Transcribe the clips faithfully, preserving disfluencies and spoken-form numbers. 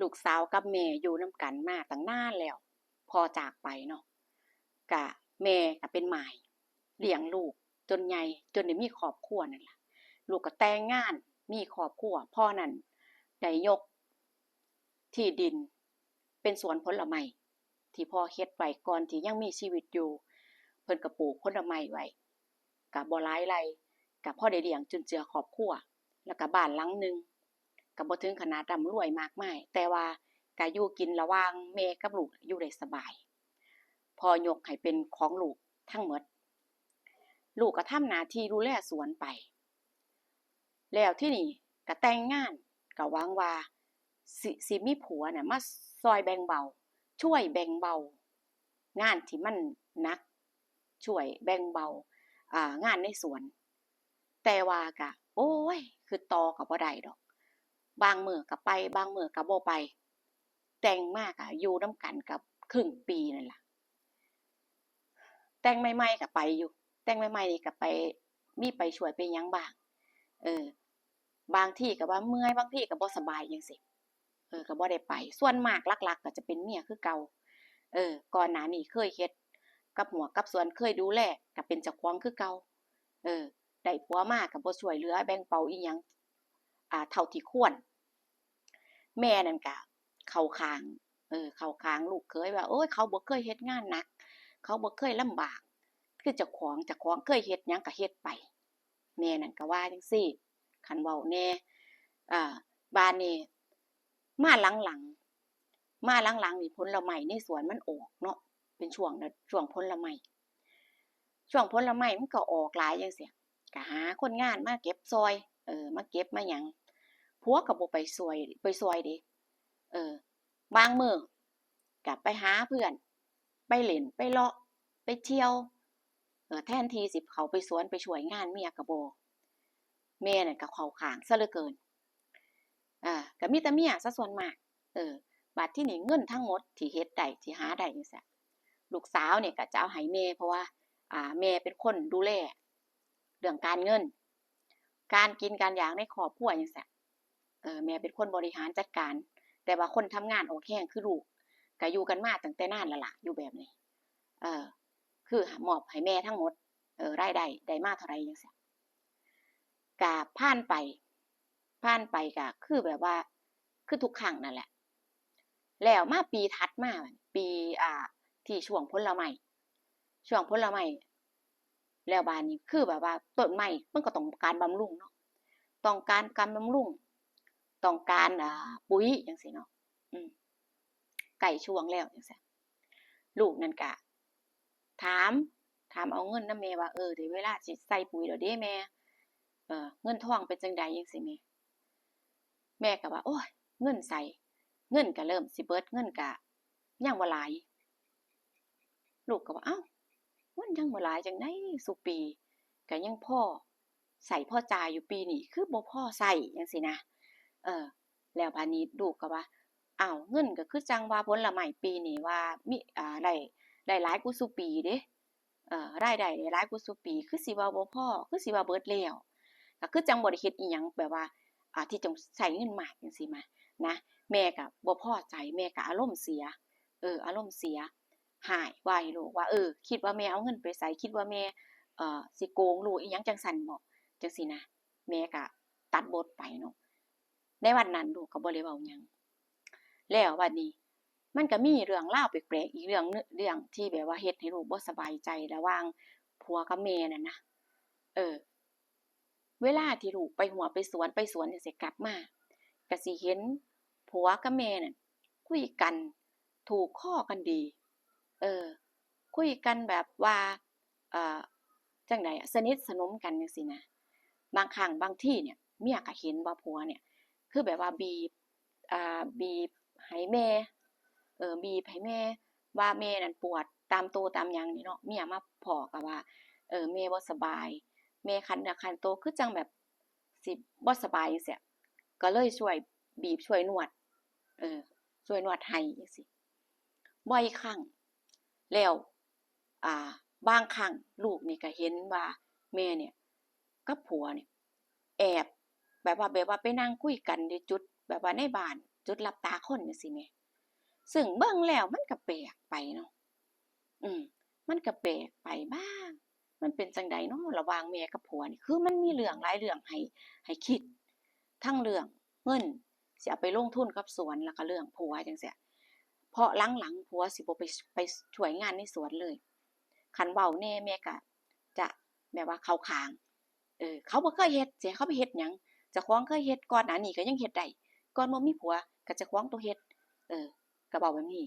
ลูกสาวกับแม่อยู่นำกันมาตั้งนานแล้ว พ่อจากไปเนาะ กะแม่กะเป็นม่ายเลี้ยงลูกจนใหญ่ จนได้มีครอบครัวนั่นล่ะ ลูกกะแต่งงานมีครอบครัว พ่อนั่นได้ยกที่ดินเป็นสวนผลไม้ที่พ่อเฮ็ดไว้ก่อนที่ยังมีชีวิตอยู่ เพิ่นกะปลูกผลไม้ไว้ กะบ่หลายไร่ กะพอได้เลี้ยงจุนเจือครอบครัว แล้วกะบ้านหลังหนึ่ง กะบ่ถึงขนาดร่ำรวยมากมาย แต่ว่ากะอยู่กินระหว่างแม่กับลูกอยู่ได้สบาย พ่อยกให้เป็นของลูกทั้งหมด ลูกกะทำหน้าที่ดูแลสวนไป แล้วทีนี้กะแต่งงาน กะหวังว่าสิ สิมีผัวน่ะมาซ่อยแบ่งเบา ช่วยแบ่งเบา งานที่มันหนัก ช่วยแบ่งเบา อ่า งานในสวน แต่ว่ากะ โอ้ย คือต่อก็บ่ได้ดอก บางมื้อก็ไป บางมื้อก็บ่ไป แต่งมาก็อยู่นำกันก็ครึ่งปีนั่นล่ะ แต่งใหม่ๆก็ไปอยู่ แต่งใหม่ๆนี่ก็ไป มีไปช่วยไปหยังบ้าง เออ บางทีก็ว่าเมื่อย บางทีก็บ่สบายจั่งซี้ เออ ก็บ่ได้ไป ส่วนมากหลักๆก็จะเป็นเมียคือเก่า เออ ก่อนหน้านี้เคยเฮ็ดกับฮวกกับสวน เคยดูแล ก็เป็นเจ้าของคือเก่า เออ ได้ผัวมาก็บ่ช่วยเหลือแบ่งเบาอิหยัง อ่า เท่าที่ควร แม่นั่นก็เข้าข้าง เออ เข้าข้างลูกเขยว่า โอ๊ย เขาบ่เคยเฮ็ดงานหนัก เขาบ่เคยลำบาก คือเจ้าของ เจ้าของเคยเฮ็ดหยังก็เฮ็ดไป แม่นั่นก็ว่าจั่งซี้ คันเว้าแหน่ อ่า บาดนี้ มาหลังๆ มาหลังๆนี่ผลไม้ในสวนมันออกเนาะ เป็นช่วง ช่วงผลไม้ ช่วงผลไม้มันก็ออกหลายจั่งซี้ ก็หาคนงานมาเก็บซ่อย เออ มาเก็บมาหยัง ผัวก็บ่ไปซ่อย ไปซ่อยเด้ เออ บางมื้อก็ไปหาเพื่อน ไปเล่น ไปเลาะ ไปเที่ยว เออ แทนที่สิเข้าไปสวนไปช่วยงานเมียก็บ่ แม่นั่นก็เข้าข้างซะเหลือเกิน อ่า ก็มีแต่เมียซะส่วนมาก เออ บาดทีนี้เงินทั้งหมดที่เฮ็ดได้ ที่หาได้จั่งซี้ ลูกสาวนี่ก็จะเอาให้แม่ เพราะว่า อ่า แม่เป็นคนดูแลเรื่องการเงิน การกินการอยากในครอบครัวจั่งซี้ เออ แม่เป็นคนบริหารจัดการ แต่ว่าคนทำงานออกแฮงคือลูก ก็อยู่กันมาตั้งแต่นานแล้วล่ะ อยู่แบบนี้ เออ คือมอบให้แม่ทั้งหมด เออ รายได้ได้มาเท่าใดจั่งซี้ ก็ผ่านไป ผ่านไปก็คือแบบว่า คือทุกครั้งนั่นแหละ แล้วมาปีถัดมา ปี อ่า ที่ช่วงผลไม้ ช่วงผลไม้ แล้วบาดนี้คือแบบว่าต้นไม้มันก็ต้องการบำรุงเนาะ ต้องการการบำรุง ต้องการ อ่า ปุ๋ยจั่งซี้เนาะ อืม ใกล้ช่วงแล้วจั่งซี้ ลูกนั่นก็ถาม ถามเอาเงินนำแม่ว่า เออ ได้เวลาสิใส่ปุ๋ยแล้วเด้แม่ เออ เงินทองเป็นจั่งใดจั่งซี้แม่ แม่ก็ว่า โอ๊ย เงินไส เงินก็เริ่มสิเบิด เงินก็ยังบ่หลาย ลูกก็ว่า เอ้า เงินยังบ่หลายจั่งใด ซุปีก็ยังพอใช้พอจ่ายอยู่ ปีนี้คือบ่พอใช้จั่งซี้นะ เออ แล้วบาดนี้ลูกก็ว่า อ้าว เงินก็คือจั่งว่าผลไม้ปีนี้ว่ามี อ่า ได้ ได้หลายกว่าซุปีเด้ เอ่อ รายได้ได้หลายกว่าซุปี คือสิว่าบ่พอ คือสิว่าเบิดแล้ว ก็คือจั่งบ่ได้เฮ็ดอิหยังแบบว่า อ่า ที่ต้องใช้เงินมากจั่งซี้มา นะ แม่ก็บ่พอใจ แม่ก็อารมณ์เสีย เออ อารมณ์เสีย ฮ้าย ว่าให้ลูกว่า เออ คิดว่าแม่เอาเงินไปไส คิดว่าแม่ เอ่อ สิโกงลูกอิหยังจั่งซั้นบ่ จั่งซี้นะ แม่ก็ตัดบทไปเนาะ ในวันนั้นลูกก็บ่ได้เว้าหยัง แล้วบัดนี้ มันก็มีเรื่องราวแปลกๆ อีกเรื่องนึ เรื่องที่แบบว่าเฮ็ดให้ลูกบ่สบายใจระหว่างผัวกับแม่นั่นนะ เออ เวลาที่ลูกไปฮวกไปสวน ไปสวนจั่งซี้ กลับมา ก็สิเห็นผัวกับแม่นั่นคุยกัน ถูกคอกันดี เออ คุยกันแบบว่า เอ่อ จั่งใดอะ สนิทสนมกันจั่งซี้นะ บางครั้งบางทีเนี่ย เมียก็เห็นว่าผัวเนี่ย คือแบบว่าบีบ อ่า บีบให้แม่ เออ บีบให้แม่ ว่าแม่นั่นปวดตามโตตามหยังนี่เนาะ เมียมาพ้อก็ว่า เออ แม่บ่สบาย แม่คันเนื้อคันโต คือจั่งแบบสิบ่สบายจั่งซี้ ก็เลยช่วยบีบช่วยนวด เออ ช่วยนวดให้จั่งซี้ บ่อยครั้ง แล้ว อ่า บางครั้งลูกนี่ก็เห็นว่าแม่เนี่ยกับผัวเนี่ยแอบ แบบว่า แบบว่าไปนั่งคุยกันอยู่จุดแบบว่าในบ้าน จุดลับตาคนจั่งซี้แหม ซึ่งเบิ่งแล้วมันก็แปลกไปเนาะ อืม มันก็แปลกไป บ้า มันเป็นจั่งใดเนาะ ระหว่างแม่กับผัวนี่ คือมันมีเรื่องหลายเรื่องให้ ให้คิด ทั้งเรื่องเงินสิเอาไปลงทุนกับสวน แล้วก็เรื่องผัวจั่งซี้ เพราะหลังๆ ผัวสิบ่ไป ไปช่วยงานในสวนเลย คันเว้าแหน่แม่ก็จะแบบว่าเข้าข้าง เออ เขาบ่เคยเฮ็ด สิให้เขาไปเฮ็ดหยัง เจ้าของเคยเฮ็ด ก่อนหน้านี้ก็ยังเฮ็ดได้ ก่อนบ่มีผัวก็เจ้าของโตเฮ็ด เออ ก็เว้าแบบนี้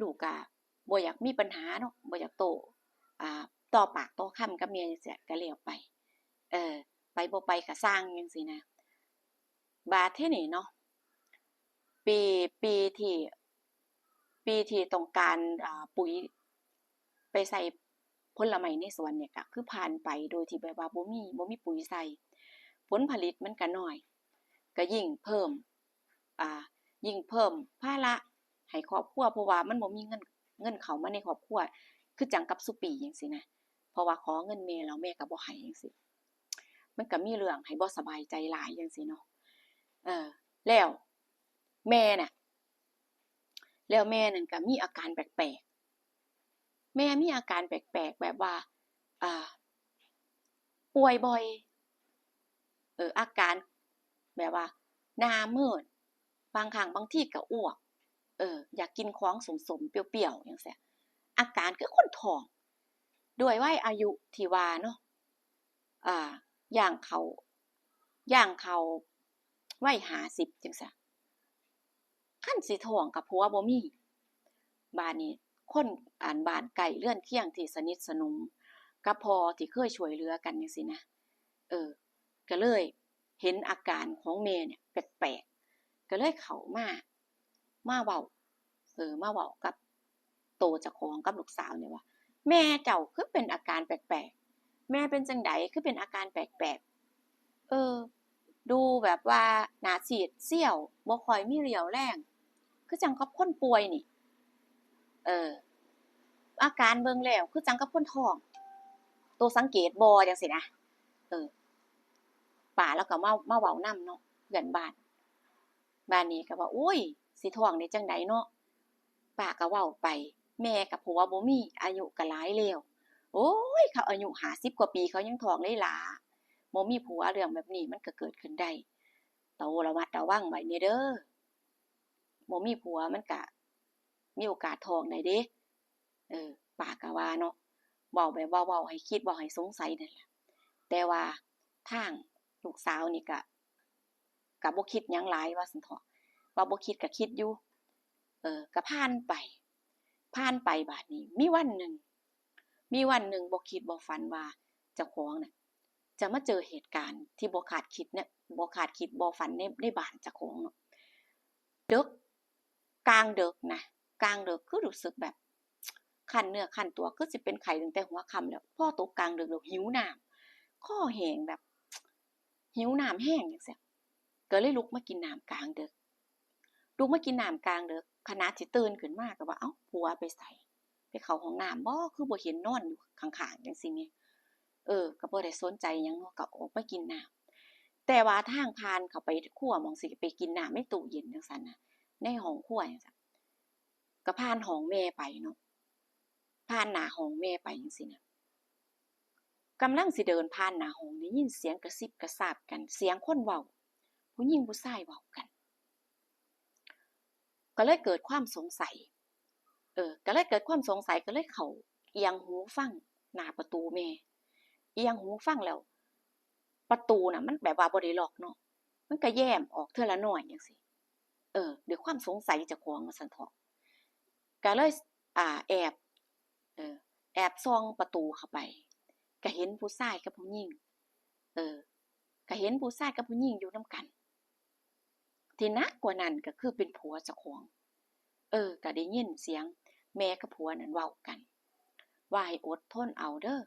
ลูกก็บ่อยากมีปัญหาเนาะ บ่อยากโต้ อ่า ต่อปากต่อคำกับแม่จั่งซี้ ก็แล้วไป เออ ไปบ่ไปก็ซ่างจั่งซี้นะ บาดทีนี้เนาะ ปี ปีที่ ปีที่ต้องการ อ่า ปุ๋ยไปใส่ผลไม้ในสวนเนี่ย ก็คือผ่านไปโดยที่แบบว่าบ่มี บ่มีปุ๋ยใส่ ผลผลิตมันก็น้อย ก็ยิ่งเพิ่ม อ่า ยิ่งเพิ่มภาระให้ครอบครัว เพราะว่ามันบ่มีเงิน เงินเข้ามาในครอบครัว คือจั่งกับซุปีจั่งซี้นะ เพราะว่าขอเงินแม่แล้วแม่ก็บ่ให้จั่งซี้ มันก็มีเรื่องให้บ่สบายใจหลายจั่งซี้เนาะ เออ แล้วแม่น่ะ แล้วแม่นั่นก็มีอาการแปลกๆ แม่มีอาการแปลกๆ แบบว่า อ่า ป่วยบ่อย เออ อาการแบบว่าหน้ามืด บางครั้งบางทีก็อ้วก เออ อยากกินของส้มๆ เปรี้ยวๆ จั่งซี้ อาการคือคนท้อง ด้วยวัยอายุที่ว่าเนาะ อ่า ย่างเข้า ย่างเข้าวัยห้าสิบจั่งซี้ คันสิท้องก็ผัวบ่มี บาดนี้คน อัน บ้านใกล้เรือนเคียงที่สนิทสนมกับพ่อที่เคยช่วยเหลือกันจั่งซี้นะ เออ ก็เลยเห็นอาการของแม่เนี่ยแปลกๆ ก็เลยเข้ามา มาเว้า เออ มาเว้ากับโตเจ้าของกับลูกสาวเนี่ยว่า แม่เจ้าคือเป็นอาการแปลกๆ แม่เป็นจั่งใดคือเป็นอาการแปลกๆ เออ ดูแบบว่าหน้าซีดเซียว บ่ค่อยมีเรี่ยวแรง คือจั่งกับคนป่วยนี่ เออ อาการเบิ่งแล้วคือจั่งกับคนท้อง โตสังเกตบ่ จั่งซี้นะ เออ ป้าลาวก็มา มาเว้านำเนาะ เพื่อนบ้าน บาดนี้ก็ว่า โอ๊ย สิท้องได้จั่งใดเนาะ ป้าก็เว้าไป แม่ก็ผัวบ่มี อายุก็หลายแล้ว โอ๊ย เขาอายุห้าสิบกว่าปีเขายังท้องเลยหล่า บ่มีผัว เรื่องแบบนี้มันก็เกิดขึ้นได้ โตระมัดระวังไว้แหน่เด้อ บ่มีผัวมันก็มีโอกาสท้องได้เด้ เออ ป้าก็ว่าเนาะ เว้าแบบว่าเว้าให้คิด เว้าให้สงสัยนั่นล่ะ แต่ว่าทางลูกสาวนี่ก็ ก็บ่คิดหยังหลายว่าซั้นเถาะ ว่าบ่คิดก็คิดอยู่ เออ ก็ผ่านไป ผ่านไปบาดนี้ มีวันหนึ่ง มีวันหนึ่งบ่คิดบ่ฝันว่าเจ้าของน่ะ จะมาเจอเหตุการณ์ที่บ่คาดคิดเนี่ย บ่คาดคิดบ่ฝันใน ในบ้านเจ้าของเนาะ ดึก กลางดึกนะ กลางดึกคือรู้สึกแบบคันเนื้อคันตัว คือสิเป็นไข้ตั้งแต่หัวค่ำแล้ว พอตกกลางดึกแล้วหิวน้ำ คอแห้งแบบ หิวน้ำแฮงจั่งซี้ ก็เลยลุกมากินน้ำกลางดึก ลุกมากินน้ำกลางดึก ขณะที่ตื่นขึ้นมาก็ว่า เอ้า ผัวไปไส ไปเข้าห้องน้ำบ่ คือบ่เห็นนอนอยู่ข้างๆ จั่งซี้แหม เออ ก็บ่ได้สนใจหยังเนาะ ก็ออกมากินน้ำ แต่ว่าทางผ่านเข้าไปครัวหม่องสิไปกินน้ำในตู้เย็นจั่งซั้นน่ะ ในห้องครัวจั่งซั้น ก็ผ่านห้องแม่ไปเนาะ ผ่านหน้าห้องแม่ไปจั่งซี้นะ กำลังสิเดินผ่านหน้าห้อง ได้ยินเสียงกระซิบกระซาบกัน เสียงคนเว้า ผู้หญิงผู้ชายเว้ากัน ก็เลยเกิดความสงสัย เออ ก็เลยเกิดความสงสัย ก็เลยเข้าเอียงหูฟังหน้าประตูแม่ เอียงหูฟังแล้ว ประตูน่ะมันแบบว่าบ่ได้ล็อกเนาะ มันก็แย้มออกเทื่อละน้อยจั่งซี้ เออ ด้วยความสงสัยเจ้าของว่าซั้นเถาะ ก็เลย อ่า แอบ เออ แอบส่องประตูเข้าไป ก็เห็นผู้ชายกับผู้หญิง เออ ก็เห็นผู้ชายกับผู้หญิงอยู่นำกัน ที่หนักกว่านั้นก็คือเป็นผัวเจ้าของ เออ ก็ได้ยินเสียงแม่กับผัวนั่นเว้ากัน ว่าให้อดทนเอาเด้อ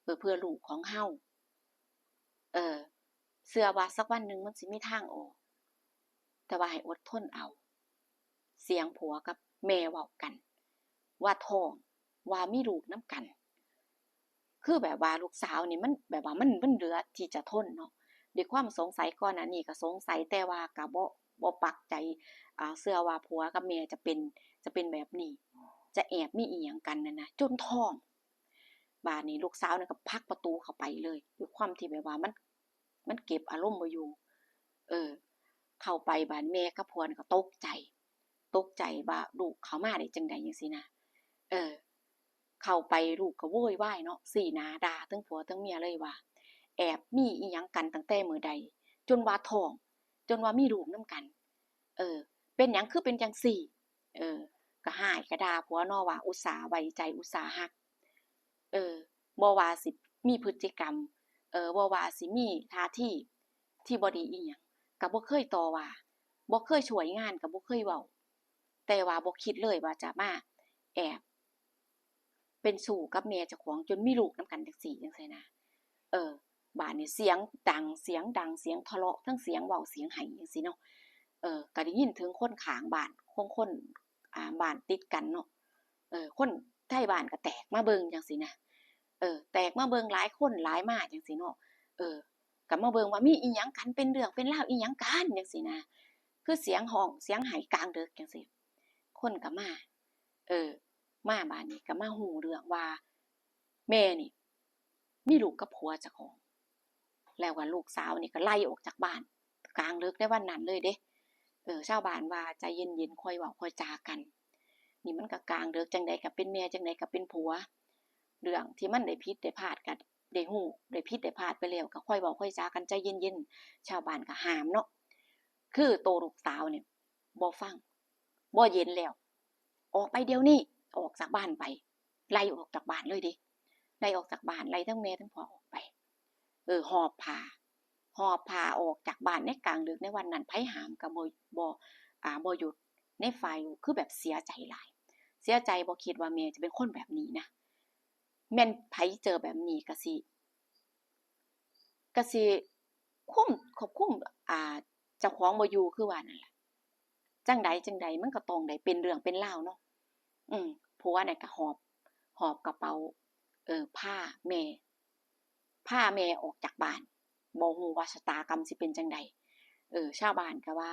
เออ เพื่อลูกของเฮา เออ เชื่อว่าสักวันหนึ่งมันสิมีทางออก แต่ว่าให้อดทนเอา เสียงผัวกับแม่เว้ากัน ว่าท้อง ว่ามีลูกนำกัน คือแบบว่าลูกสาวนี่มันแบบว่ามัน มันเหลือที่จะทนเนาะ ด้วยความสงสัยก่อนหน้านี้ก็สงสัย แต่ว่าก็บ่ บ่ปักใจ อ่า เชื่อว่าผัวกับแม่จะเป็น จะเป็นแบบนี้ จะแอบมีอิหยังกันนั่นนะ จนท้อง บาดนี้ลูกสาวนี่ก็ผลักประตูเข้าไปเลย ด้วยความที่แบบว่ามัน มันเก็บอารมณ์บ่อยู่ เออ เข้าไปบาดแม่กับผัวนี่ก็ตกใจ ตกใจว่าลูกเข้ามาได้จั่งใดจั่งซี้นะ เออ เข้าไปลูกก็โวยวายเนาะ ซี้หน้าด่าทั้งผัวทั้งเมียเลยว่า แอบมีอิหยังกันตั้งแต่มื้อใด จนว่าท้อง จนว่ามีลูกนำกัน เออ เป็นหยังคือเป็นจั่งซี้ เออ ก็ฮ้ายก็ด่าผัวเนาะว่าอุตส่าห์ไว้ใจอุตส่าห์ฮัก เออ บ่ว่าสิมีพฤติกรรม เออ บ่ว่าสิมีท่าทีที่บ่ดีอิหยัง ก็บ่เคยต่อว่า บ่เคยช่วยงาน ก็บ่เคยเว้า แต่ว่าบ่คิดเลยว่าจะมาแอบเป็นชู้กับแม่เจ้าของ จนมีลูกนำกันจั่งซี้จั่งซี้นะ เออ บาดนี้เสียงดัง เสียงดัง เสียงทะเลาะ ทั้งเสียงเว้า เสียงไห้จั่งซี้เนาะ เออ ก็ได้ยินถึงคนข้างบ้าน ของคน อ่า บ้านติดกันเนาะ เออ คนไทบ้านก็แตกมาเบิ่งจั่งซี้นะ เออ แตกมาเบิ่งหลายคนหลายมาจั่งซี้เนาะ เออ ก็มาเบิ่งว่ามีอิหยังกัน เป็นเรื่องเป็นราวอิหยังกันจั่งซี้นะ คือเสียงฮ้อง เสียงไห้กลางดึกจั่งซี้ คนก็มา เออ มาบาดนี้ก็มาฮู้เรื่องว่า แม่นี่มีลูกกับผัวเจ้าของ แล้วว่าลูกสาวนี่ก็ไล่ออกจากบ้าน กลางดึกในวันนั้นเลยเด้ เออ ชาวบ้านว่าใจเย็นๆ ค่อยเว้าค่อยจากัน นี่มันก็กลางดึก จั่งใดก็เป็นแม่ จั่งใดก็เป็นผัว เรื่องที่มันได้ผิดได้พลาดก็ได้ฮู้ ได้ผิดได้พลาดไปแล้ว ก็ค่อยเว้าค่อยจากัน ใจเย็นๆ ชาวบ้านก็ห้ามเนาะ คือโตลูกสาวนี่บ่ฟัง บ่เย็นแล้ว ออกไปเดี๋ยวนี้ ออกจากบ้านไป ไล่ออกจากบ้านเลยเด้ ไล่ออกจากบ้าน ไล่ทั้งแม่ทั้งผัวออกไป เออ หอบผ้า หอบผ้าออกจากบ้านในกลางดึกในวันนั้น ไผห้ามก็บ่ บ่ อ่า บ่หยุด ในฝ่ายลูกคือแบบเสียใจหลาย เสียใจ บ่คิดว่าแม่จะเป็นคนแบบนี้นะ แม่นไผเจอแบบนี้ก็สิ ก็สิคุม ควบคุม อ่า เจ้าของบ่อยู่คือว่านั่นล่ะ จั่งใดจั่งใดมันก็ต้องได้เป็นเรื่องเป็นราวเนาะ อืม ผัวน่ะก็หอบ หอบกระเป๋า เออ พาแม่ พาแม่ออกจากบ้าน บ่ฮู้ว่าชะตากรรมสิเป็นจั่งใด เออ ชาวบ้านก็ว่า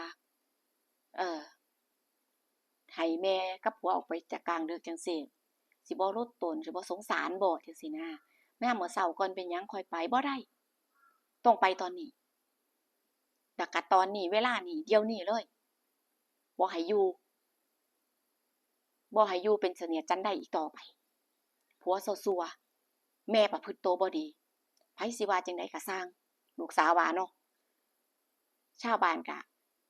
เออ ให้แม่กับผัวออกไปจากกลางดึกจั่งซี้ สิบ่ลดตน สิบ่สงสารบ่ จั่งซี้นะ ยามมื้อเช้าก่อนเป็นหยังค่อยไป บ่ได้ ต้องไปตอนนี้ แล้วก็ตอนนี้ เวลานี้ เดี๋ยวนี้เลย บ่ให้อยู่ บ่ให้อยู่เป็นเสนียดจั่นใดอีกต่อไป ผัวซั่วๆ แม่ประพฤติตัวบ่ดี ไผสิว่าจั่งใดก็ซ่าง ลูกสาวว่าเนาะ ชาวบ้านก็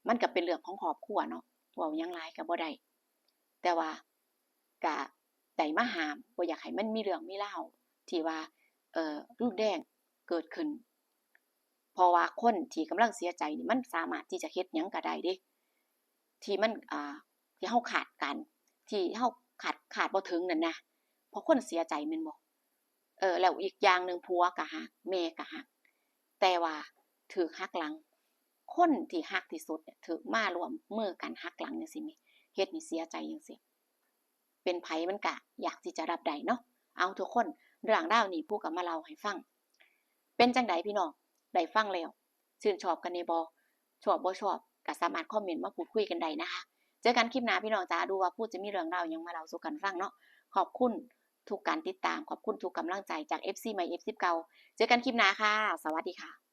มันก็เป็นเรื่องของครอบครัวเนาะ เว้าหยังหลายก็บ่ได้ แต่ว่าก็ได้มาห้าม บ่อยากให้มันมีเรื่องมีราวที่ว่า เอ่อ รุนแรงเกิดขึ้น เพราะว่าคนที่กำลังเสียใจนี่มันสามารถที่จะเฮ็ดหยังก็ได้เด้ ที่มัน อ่า ที่เฮาคาดการณ์ ที่เฮาคาด คาดบ่ถึงนั่นนะ เพราะคนเสียใจแม่นบ่ เออ แล้วอีกอย่างหนึ่งผัวก็ฮัก แม่ก็ฮัก แต่ว่าถูกหักหลัง คนที่ฮักที่สุดเนี่ยถูกมาร่วมมือกันหักหลังจั่งซี้แหม เฮ็ดให้เสียใจจั่งซี้ เป็นไผมันก็อยากที่จะรับได้เนาะ เอาทุกคน เรื่องราวนี้ผู้ก็มาเล่าให้ฟัง เป็นจั่งใดพี่น้อง ได้ฟังแล้ว ชื่นชอบกันแหน่บ่ ชอบบ่ชอบก็สามารถคอมเมนต์มาพูดคุยกันได้นะคะ เจอกันคลิปหน้าพี่น้องจ๋า ดูว่าผู้จะมีเรื่องราวหยังมาเล่าสู่กันฟังเนาะ ขอบคุณทุกการติดตาม ขอบคุณทุกกำลังใจจาก เอฟซี ใหม่ เอฟซี เก่า เจอกันคลิปหน้าค่ะ สวัสดีค่ะ